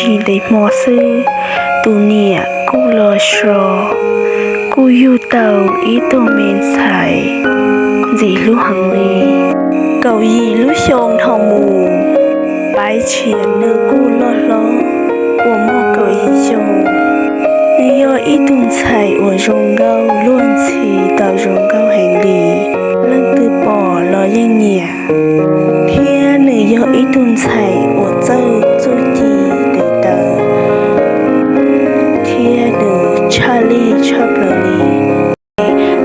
Tsis ntev hmo xwb, tus niam kuj los so, kuj yug tau ib tug me ntxhais ntxim hlub heev li. Kaum yim lub xyoo dhau mus, Paiv Tshiab nws kuj loj hlob uas muaj kaum yim xyoo. Nws yog ib tug ntxhais uas zoo nkauj luag ntxhi tau zoo nkauj heev li, leej twg pom los yeej nyiam, thiab nws yog ib tug ntxhais uas txawj txuj ci tes taw, thiab nws tshaj lij tshaj plaws li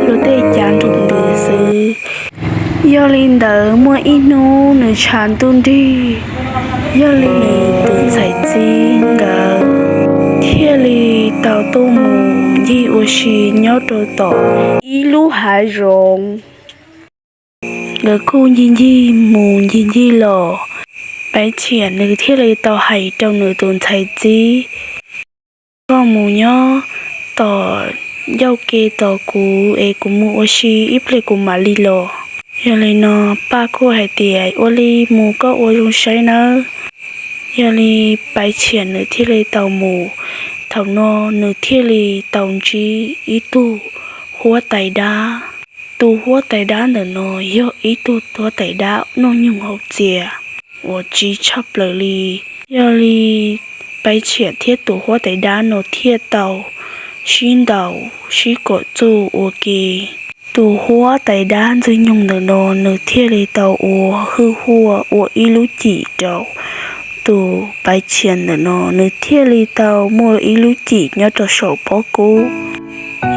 luag tej cav nrug ntws xwb. Yog li ntawd muaj ib hnub nws tshav ntuj nrig, yog li tus ntxhais txib nkawd thiaj li tau tuaj mus ncig ua si nyob rau tom ib lub hav zoov. Nkawd kuj ncig ncig mus ncig ncig los, Paiv Tshiab nws thiaj li tau hais rau nws tus ntxhais txib, koj mus nyob tom ncauj ke tos kuv es kuv mus ua si ib pliag kuv mam li los. Yog li no Paj kuj hais tias ua li mus koj ua zoo saib nawb. Yog li Paiv Tshiab nws thiaj li tau mus. Thaum no nws thiaj li tau ntsib ib tug huab tais dab. Tus huab tais dab ntawm no yog ib tug huab tais dab noj nyoog haus txias uas tsiv tshaj plaws li. Yog li Paiv Tshiab thiab tus huab tais dab no thiaj tau sib ntaus sib kom txuj ua ke. Tus huab tais dab ntxwg nyoog ntawm no nws thiaj li tau ua hwj huaj ua ib lub cim rau tus Paiv Tshiab ntawm no, nws thiaj li tau muaj ib lub cim nyob rau saum pob kub.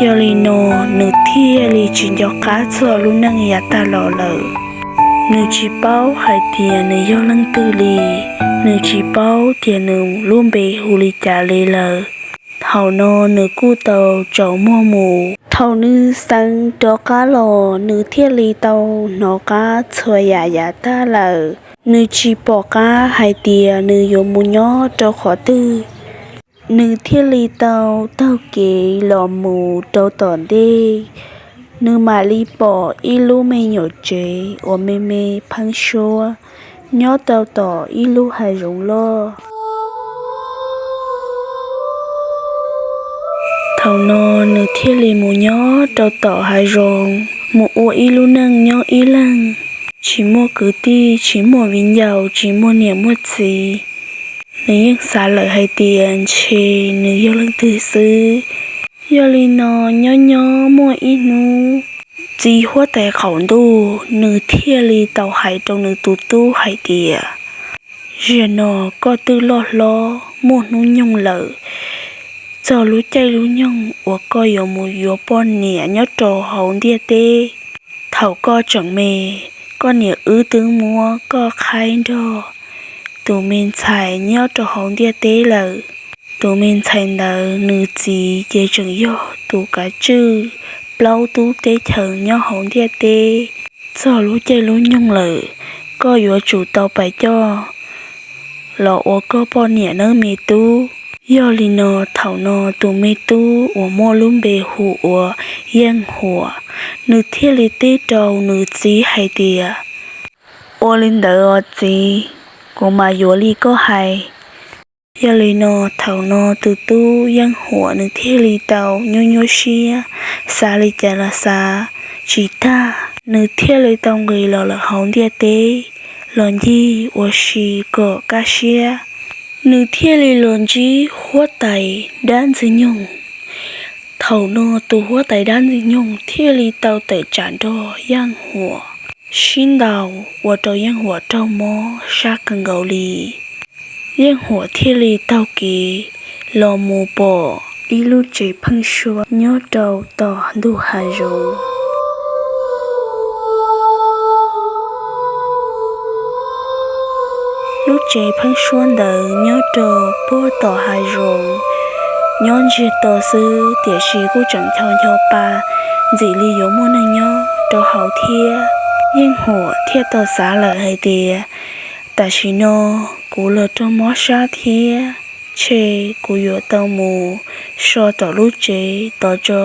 Yog li no nws thiaj li tsis nco qab txog lub neej yav tag los lawm. Nws tsis paub hais tias nws yog leej twg li, nws tsis paub tias nws lub npe hu li cas li lawm. Thaum no nws kuj tau tsaus muag mus. Thaum nws xeev rov qab los nws thiaj li tau hnov qab txhua yam yav tag lawm. Nws tsis pom qab hais tias nws yuav mus nyob rau qhov twg. Nws thiaj li tau taug kev los mus rau tom ntej. Nws mam li pom ib lub me nyuam tsev uas me me pheeb suab nyob rau tom ib lub hav zoov loj. Thaum no nws thiaj li mus nyob rau tom hav zoov mus ua ib lub neej nyob ib leeg, tsis muaj kwv tij, tsis muaj viv ncaus, tsis muaj niam muaj txiv. Nws yeej xav lawm hais tias ntshe nws yog leej twg xwb. Yog li no nyob nyob muaj ib hnub, txiv huab tais qaum ntuj nws thiaj li tau hais rau nws tus tub hais tias, zaum no koj twb loj hlob muaj hnub nyoog lawm, txog lub caij lub nyoog uas koj yuav mus yuav poj niam nyob rau hauv ntiaj teb. Thaum koj tseem me, koj niam wb twb muab koj qhaib nrog tus me ntxhais nyob rau hauv ntiaj teb lawm. Tus me ntxhais ntawd nws txiv ces tseem yog tus kav tswj plaub tub teb chaws nyob hauv ntiaj teb. Txog lub caij lub nyoog lawm, koj yuav tsum tau pais coj los ua koj poj niam nawb me tub. Yog li no thaum no tus me tub uas muaj lub npe hu ua Yeej Huam, nws thiaj li teb rau nws txiv hais tias, ua li ntawd os txiv, kuv mam yuav li koj hais. Yog li no thaum no tus tub Yeej Huam nws thiaj li tau nyuaj nyuaj siab, xav li cas los xav tsis tag, nws thiaj li tau nqis los lawm hauv ntiaj teb, los ncig ua si kom kaj siab. Nws thiaj li los ntsib huab tais dab ntxwg nyoog. Thaum no tus huab tais dab ntxwg nyoog thiaj li tau tawm tsam nrog Yeej Huam sib ntaus ua rau Yeej Huam raug mob sab kawg nkaus li. Yeej Huam thiaj li taug kev los mus pom ib lub tsev pheeb suab nyob rau tom ntug hav zoov. Lub tsev pheeb suab ntawd nyob rau puag tom hav zoov, nyob ntsiag to xwb tiam sis kuj tseem ncho ncho pa, ntxim li yuav muaj neeg nyob rau hauv thiab. Yeej Huam thiaj tau xav lawm hais tias, tam sim no kuv los raug mob sab thiab, ntshe kuv yuav tau mus so tom lub tsev tod tso.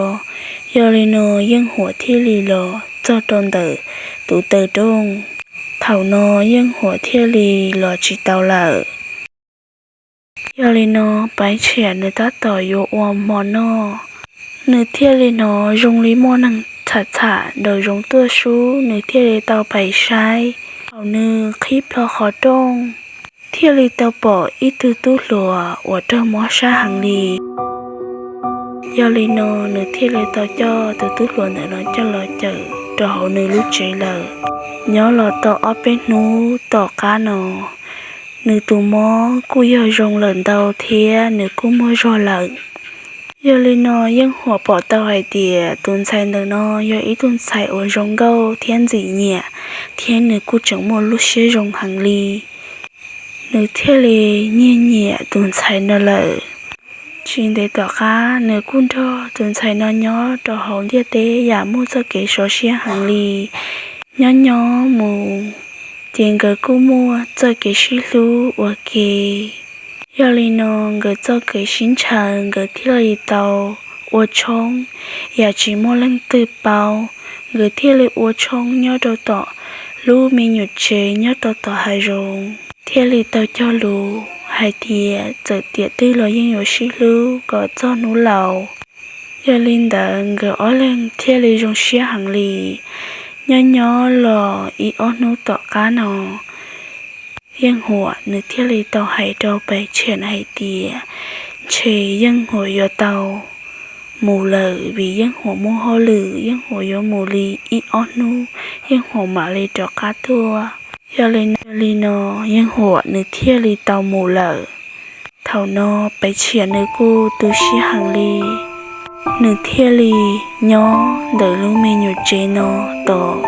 Yog li no Yeej Huam thiaj li los txog rau ntawm tus taw rooj. Thaum no Yeej Huam thiaj li los tsis tau lawm. Yog li no, Paiv Tshiam nws tab tom yuav ua hmo noj, nws thiaj li hnov zoo li muaj neeg txham txham nraum zoov tuaj sub, nws thiaj li tau pais saib. Thaum nws qhib plho qhov rooj, thiaj li tau pom ib tug tub hluas uas raug mob sab heev li. Yog li no, nws thiaj li tau coj tus tub hluas ntawm no coj los cawm rau hauv nws lub tsev lawm. Nyob los tau ob peb hnub tom qab no, nws tus mob kuj yog zoo lawm ntau thiab nws kuj muaj zog lawm. Yog li no, Yeej Huam pom tau hais tias tus ntxhais ntawm no yog ib tug ntxhais uas zoo nkauj thiab ntxim nyiam, thiab nws kuj tseem muaj lub siab zoo heev li. Nws thiaj li nyiag nyiam tus ntxhais no lawm. Tsis ntev tom qab, nws kuj nrog tus ntxhais no nyob rau hauv ntiaj teb yam muaj txoj kev sov siab heev li. Nyob nyob mus, ces nkawd kuj muaj txoj kev sib hlub ua ke. Yog li no, nkawd txoj kev sib ntshaw nkawd thiaj li tau ua tshoob yam tsis muaj leej twg paub. Nkawd thiaj li ua tshoob nyob rau tom lub me nyuam tsev nyob rau tom hav zoov, thiaj li tau cog lus hais tias txawm tiam twg los yeej yuav sib hlub kom txog hnub laus. Yog li ntawd, nkawd ob leeg thiaj li zoo siab heev li. Nyob nyob los ib ob hnub tom qab no, Yeej Huam nws thiaj li tau hais rau Paiv Tshiam hais tias, ntshe Yeej Huam yuav tau mus lawm, vim Yeej Huam muaj hauj lwm, Yeej Huam yuav mus li ib ob hnub, Yeej Huam mam li rov qab tuaj. Yog li no, Yeej Huam nws thiaj li tau mus lawm. Thaum no, Paiv Tshiam nws kuj tu siab heev li. Nws thiaj li nyob ntawm lub me nyuam tsev no tos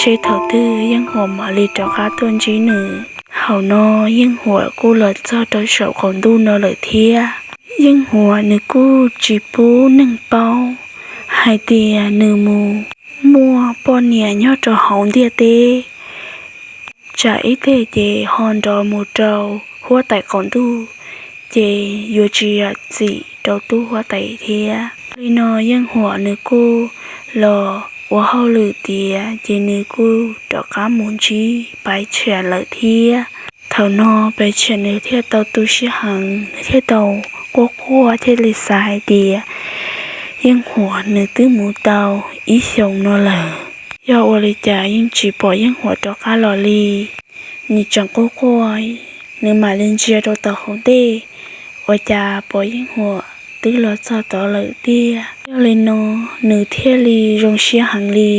seb thaum twg Yeej Huam mam li rov qab tuaj ntsib nws. Thaum no, Yeej Huam kuj los txog rau saum qaum ntuj no lawm thiab. Yeej Huam nws kuj tsis pub neeg paub hais tias nws mus muaj poj niam nyob rau hauv ntiaj teb. Tsam ib teg ces ho nrov mus rau huab tais qaum ntuj, ces yuav tsis yam txim rau tub huab tais thiab. Li no, Yeej Huam nws kuj los ua hauj lwm tiav, ces nws kuj rov qab mus ntsib Paiv Tshiam lawm thiab. Thaum no, Paiv Tshiam nws thiaj tau tu siab heev, nws thiaj tau quaj quaj thiaj li xav hais tias, Yeej Huam nws twb mus tau ib xyoos no lawm, yog ua li cas yeej tsis pom Yeej Huam rov qab los li. Nws tseem quaj quaj, nws mam li ntsia rau tom hauv ntej, ua cas pom Yeej Huam twb los txog tod lawm tiag. Yog li no, nws thiaj li zoo siab heev li,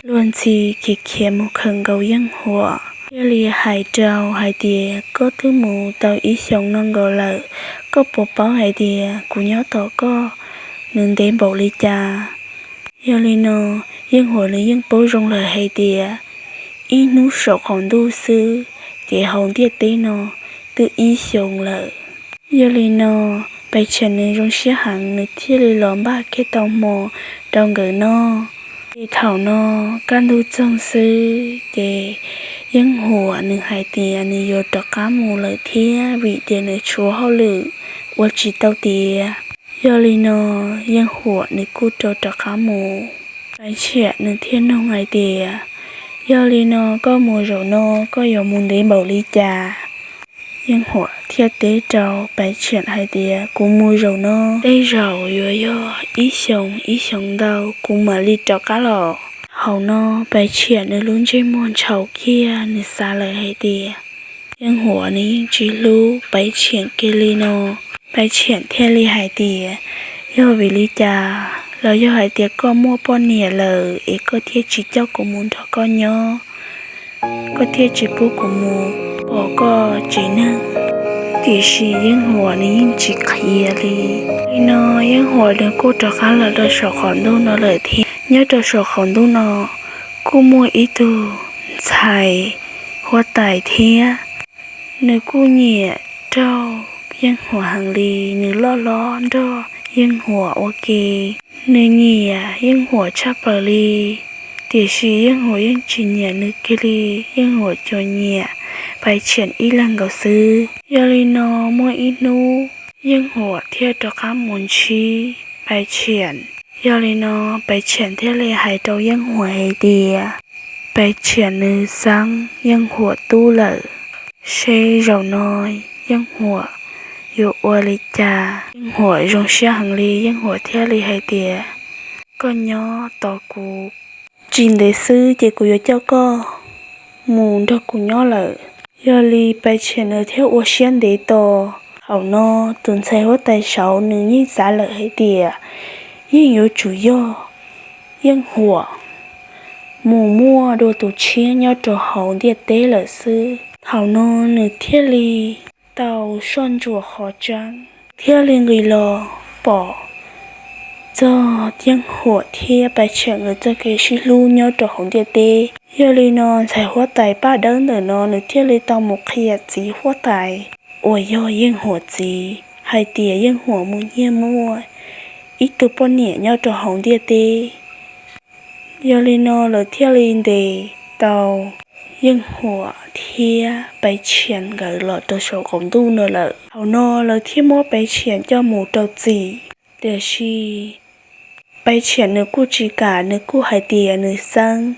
luag ntxhi khiav khiav mus khawm nkaus Yeej Huam, thiaj li hais rau hais tias, koj twb mus tau ib xyoos no nkaus lawm, koj puas paub hais tias kuv nyob tos koj nws ntev npaum li cas? Yog li no, Yeej Huam nws yeej paub zoo lawm hais tias, ib hnub saum qaum ntuj xwb, ces hauv ntiaj teb no twb ib xyoos lawm. Yog li no, Paiv Tshiam nws zoo siab heev, nws thiaj li los npaj kiag tau hmo rau nkawd noj. Ces thaum no, kaj ntug txoog xwb, ces Yeej Huam nws hais tias nws yuav rov qab mus lawm thiab, vim tias nws tshuav hauj lwm ua tsis tau tiav. Yog li no, Yeej Huam nws kuj rau rov qab mus. Paiv Tshiam nws thiaj nug hais tias, yog li no koj mus zaum no koj yuav mus ntev npaum li cas? Yeej Huam thiaj teb rau Paiv Tshiam hais tias, kuv mus zaum no tej zaum yuav yog ib xyoos ib xyoos ntau kuv mam li rov qab los. Thaum no, Paiv Tshiam nws lub ntsej muag ntshaus kiag, nws xav lawm hais tias, Yeej Huam nws yeej tsis hlub Paiv Tshiam kiag li no. Paiv Tshiam thiaj li hais tias, yog vim li cas los yog hais tias koj muaj poj niam lawm es koj thiaj tsis coj kuv mus nrog koj nyob, koj thiaj tsis pub kuv mus pom koj tsev neeg? Tiam sis Yeej Huam nws yeej tsis qhia li. Li no, Yeej Huam nws kuj rov qab los rau saum qaum ntuj no lawm thiab. Nyob rau saum qaum ntuj no kuj muaj ib tug ntxhais huab tais thiab. Nws kuj nyiam raug Yeej Huam heev li, nws loj hlob nrog Yeej Huam ua ke. Nws nyiam Yeej Huam tshaj plaws li, tiam sis Yeej Huam yeej tsis nyiam nws kiag li. Yeej Huam tsuas nyiam Paiv Tshiam ib leeg nkaus xwb. Yog li no, muaj ib hnub Yeej Huam thiaj rov qab mus ntsib Paiv Tshiam. Yog li no, Paiv Tshiam thiaj li hais rau Yeej Huam hais tias, Paiv Tshiam nws xeeb Yeej Huam tub lawm, seb zaum no Yeej Huam yuav ua li cas. Yeej Huam zoo siab heev li, Yeej Huam thiaj li hais tias, koj nyob tos kuv, tsis ntev xwb ces kuv yuav coj koj mus nrog kuv nyob lawm. Yog li Paiv Tshiam nws thiaj ua siab ntev tos. Thaum no tus ntxhais huab tais saud nws yeej xav lawm hais tias yeej yuav tsum yog Yeej Huam mus muaj dua tus tshiab nyob rau hauv ntiaj teb lawm xwb. Thaum no nws thiaj li tau soj ntsuam qhov tseeb, thiaj li nqis los pom txog Yeej Huam thiab Paiv Tshiam nkawd txoj kev sib hlub nyob rau hauv ntiaj teb. Yog li no ntxhais huab tais Paj Dawb ntawm no nws thiaj li tau mus qhia txiv huab tais uas yog Yeej Huam txiv hais tias Yeej Huam mus nyiag muaj ib tug poj niam nyob rau hauv ntiaj teb. Yog li no lawv thiaj li ntes tau Yeej Huam thiab Paiv Tshiam nkawd los rau saum qaum ntuj no lawm. Thaum no lawv thiaj muab Paiv Tshiam coj mus rau txim, tiam sis Paiv Tshiam nws kuj tsis kam, nws kuj hais tias nws xeeb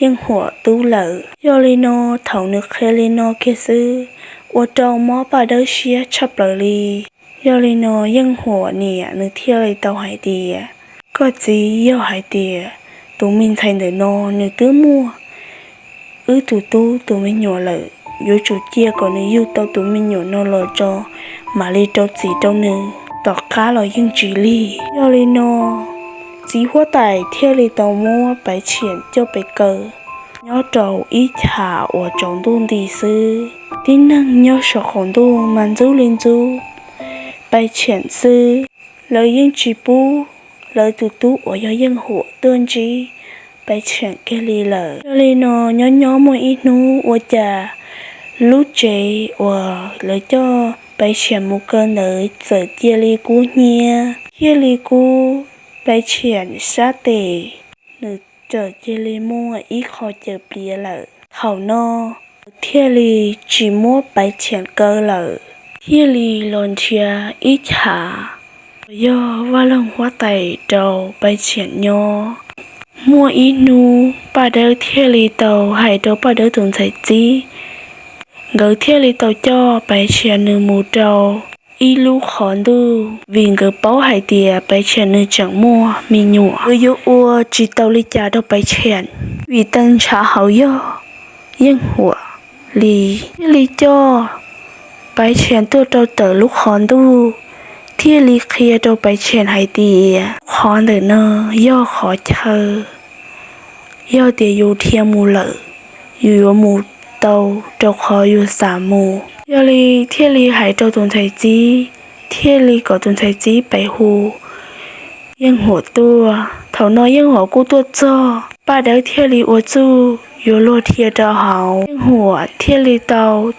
Yeej Huam tub lawm. Yog li no thaum nws qhia li no kiag xwb, ua rau mob Paj Dawb siab tshaj plaws li. Yog li no Yeej Huam niam nws thiaj li tau hais tias, koj txiv, yog hais tias tus me ntxhais ntawm no nws twb muaj wb tus tub tus me nyuam lawm, yuav tsum cia kom nws yug tau tus me nyuam no los tso mam li rau txim rau nws, tom qab los yeej tsis lig. Yog li no txiv huab tais thiaj li tau muab Paiv Tshiam coj pes kaw nyob rau ib chav uas tsaus ntuj nti xwb. Tib neeg nyob saum qaum ntuj mas ntxub li ntxub Paiv Tshiam xwb, lawv yeej tsis pub lawv tus tub uas yog Yeej Huam tuaj ntsib Paiv Tshiam kiag li lawm. Yog li no nyob nyob muaj ib hnub ua cas lub tsev uas lawv coj Paiv Tshiam mus kaw ntawd txawm cia li kub hnyiab, thiaj li kub Paiv Tshiam sab tes, nws txawm cia li muaj ib qho caws pliav lawm. Thaum no thiaj li tsis muab Paiv Tshiam kaw lawm, thiaj li los nrhiav ib chav uas yog vaj loog huab tais rau Paiv Tshiam nyob. Muaj ib hnub Paj Dawb thiaj li tau hais rau Paj Dawb tus ntxhais txib, nkawd thiaj li tau coj Paiv Tshiam nws mus rau ib lub qhov ntuj, vim nkawd paub hais tias Paiv Tshiam nws tseem muaj me nyuam, nkawd yuav ua tsis tau li cas rau Paiv Tshiam, vim tag ntshav hauv yog Yeej Huam li. Thiaj li coj Paiv Tshiam tuaj rau tawm lub qhov ntuj, thiaj li qhia rau Paiv Tshiam hais tias qhov ntawm no yog qhov chaw, yog tias yus dhia mus lawm, yus yuav mus tau rau qhov yus xav mus. Yog li thiaj li hais rau tus ntxhais txib, thiaj li kom tus ntxhais txib pem hu Yeej Huam tuaj. Thaum no Yeej Huam kuj tuaj txog, Paj Dawb thiaj li ua txuj yuav luag dhia rau hauv. Yeej Huam thiaj li tau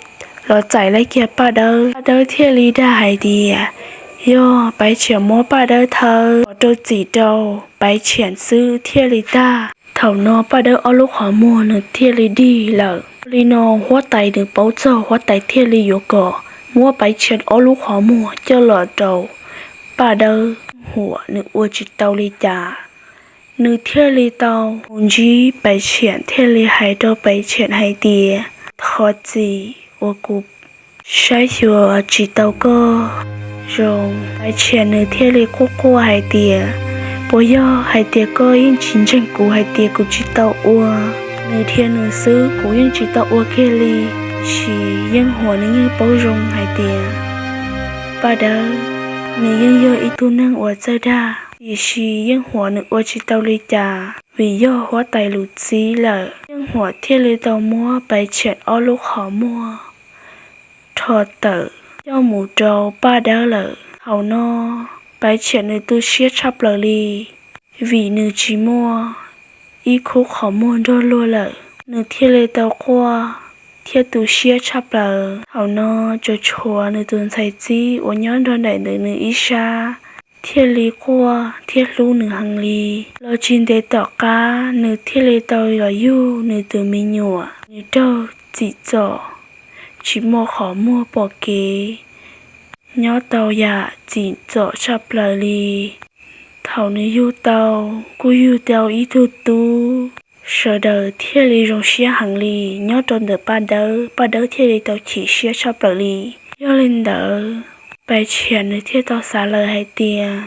los txais laij kiag Paj Dawb. Paj Dawb thiaj li dag hais tias yog Paiv Tshiam muab Paj Dawb thawb, kom rau txim rau Paiv Tshiam xwb thiaj li tag. Thaum no Paj Dawb ob lub qhov muag nws thiaj li dig lawm. Li no huab tais nws paub txog, huab tais thiaj li yuav kom muab Paiv Tshiam ob lub qhov muag coj los rau Paj Dawb. Huam nws ua tsis tau li cas, nws thiaj li tau mus ntsib Paiv Tshiam thiaj li hais rau Paiv Tshiam hais tias thov txim uas kuv saib xyuas tsis tau koj zoo. Paiv Tshiam nws thiaj li quaj quaj hais tias puas yog hais tias koj yeej tsis ntseeg kuv hais tias kuv tsis tau ua, nws dhia nws xwb kuv yeej tsis tau ua kiag li. Tiam sis Yeej Huam nws yeej paub zoo hais tias Paj Dawb nws yeej yog ib tug neeg uas txawj dag, tiam sis Yeej Huam nws ua tsis tau li cas vim yog huab tais lus txib lawm. Yeej Huam thiaj li tau muab Paiv Tshiam ob lub qhov muag rho tawm coj mus rau Paj Dawb lawm. Thaum no Paiv Tshiam nws tu siab tshaj plaws li, vim nws tsis muaj ib khub qhov muag nrog luag lawm, nws thiaj li tau quaj thiab tu siab tshaj plaws. Thaum no tsuas tshuav nws tus ntxhais txib uas nyob nrog nraim ntawm nws ib sab thiaj li quaj thiab hlub nws heev li. Los tsis ntev tom qab nws thiaj li tau los yug nws tus me nyuam. Nws raug txim txom, tsis muaj qhov muag pom kev, nyob tau yam txim txom tshaj plaws li. Thaum nws yug tau kuj yug tau ib tug tub, sawv daws thiaj li zoo siab heev li. Nyob rau ntawm Paj Dawb, Paj Dawb thiaj li tau chim siab tshaj plaws li. Yog li ntawd Pais Tshias nws thiaj tau xav lawm hais tias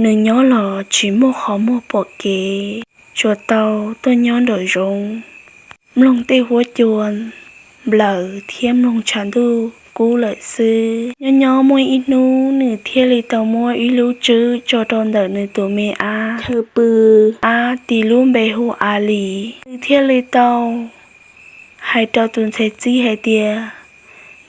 nws nyob los tsis muaj qhov muag pom kev, tsuas tau tuaj nyob nraum zoov mloog tej huab cua nplawm thiab mloog tshav ntuj kub lawm xwb. Nyob nyob muaj ib hnub nws thiaj li tau muab ib lub tswb tso rau ntawm nws tus me ab chaw pw, ab tis lub npe hu A Lis. Nws thiaj li tau hais rau tus ntxhais txib hais tias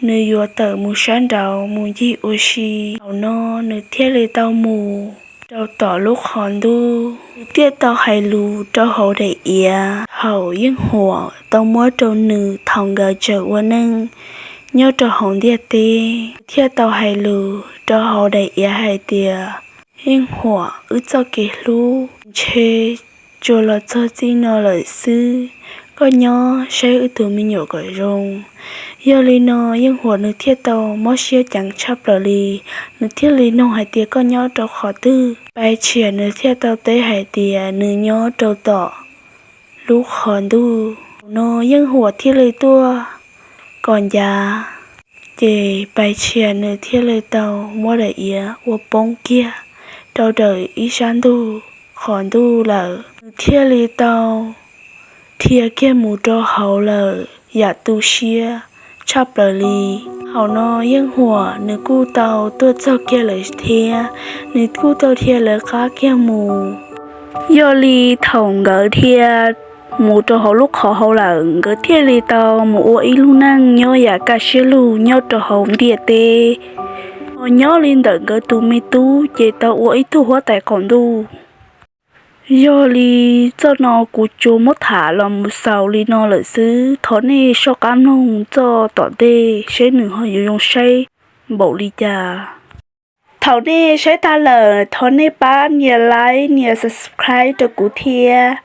nws yuav tawm mus sab nraud mus ncig ua si. Thaum no nws thiaj li tau mus rau tom lub qhov ntuj, nws thiaj tau hais lus rau hauv daim iav thaum Yeej Huam tau muab rau nws thaum nkawd tseem ua neej nyob rau hauv ntiaj teb. Nws thiaj tau hais lus rau hauv daim iav hais tias, Yeej Huam, wb txoj kev hlub ntshe tsuas los txog txij no lawm xwb, koj nyob saib wb tus me nyuam kom zoo. Yog li no Yeej Huam nws thiaj tau mob siab ceev tshaj plaws li. Nws thiaj li nug hais tias, Koj nyob rau qhov twg? Pais Tshias nws thiaj tau teb hais tias nws nyob rau tom lub qhov ntuj. Thaum no Yeej Huam thiaj li tuaj kom ncav, ces Pais Tshias nws thiaj li tau muab daim iav ua poob kiag rau ntawm ib sab ntug qhov ntuj lawm. Nws thiaj li tau dhia kiag mus rau hauv lawm yam tu siab tshaj plaws li. Thaum no Yeej Huam nws kuj tau tuaj txog kiag lawm thiab, nws kuj tau dhia lawv qab kiag mus. Yog li thaum nkawd dhia mus rau hauv lub qhov hauv lawm, nkawd thiaj li tau mus ua ib lub neej nyob yam kaj siab lug nyob rau hauv ntiaj teb. Ho nyob li ntawm nkawd tus me tub ces tau ua ib tug huab tais qaum ntuj. Yog li txoj no kuv tsuas muab tham los mus xaus li no lawm xwb, thov nej soj qab mloog txoj tom ntej seb nws ho yuav zoo saib npaum li cas. Thaum nej saib tag lawm thov nej pab nias like nias subscribe rau kuv thiab.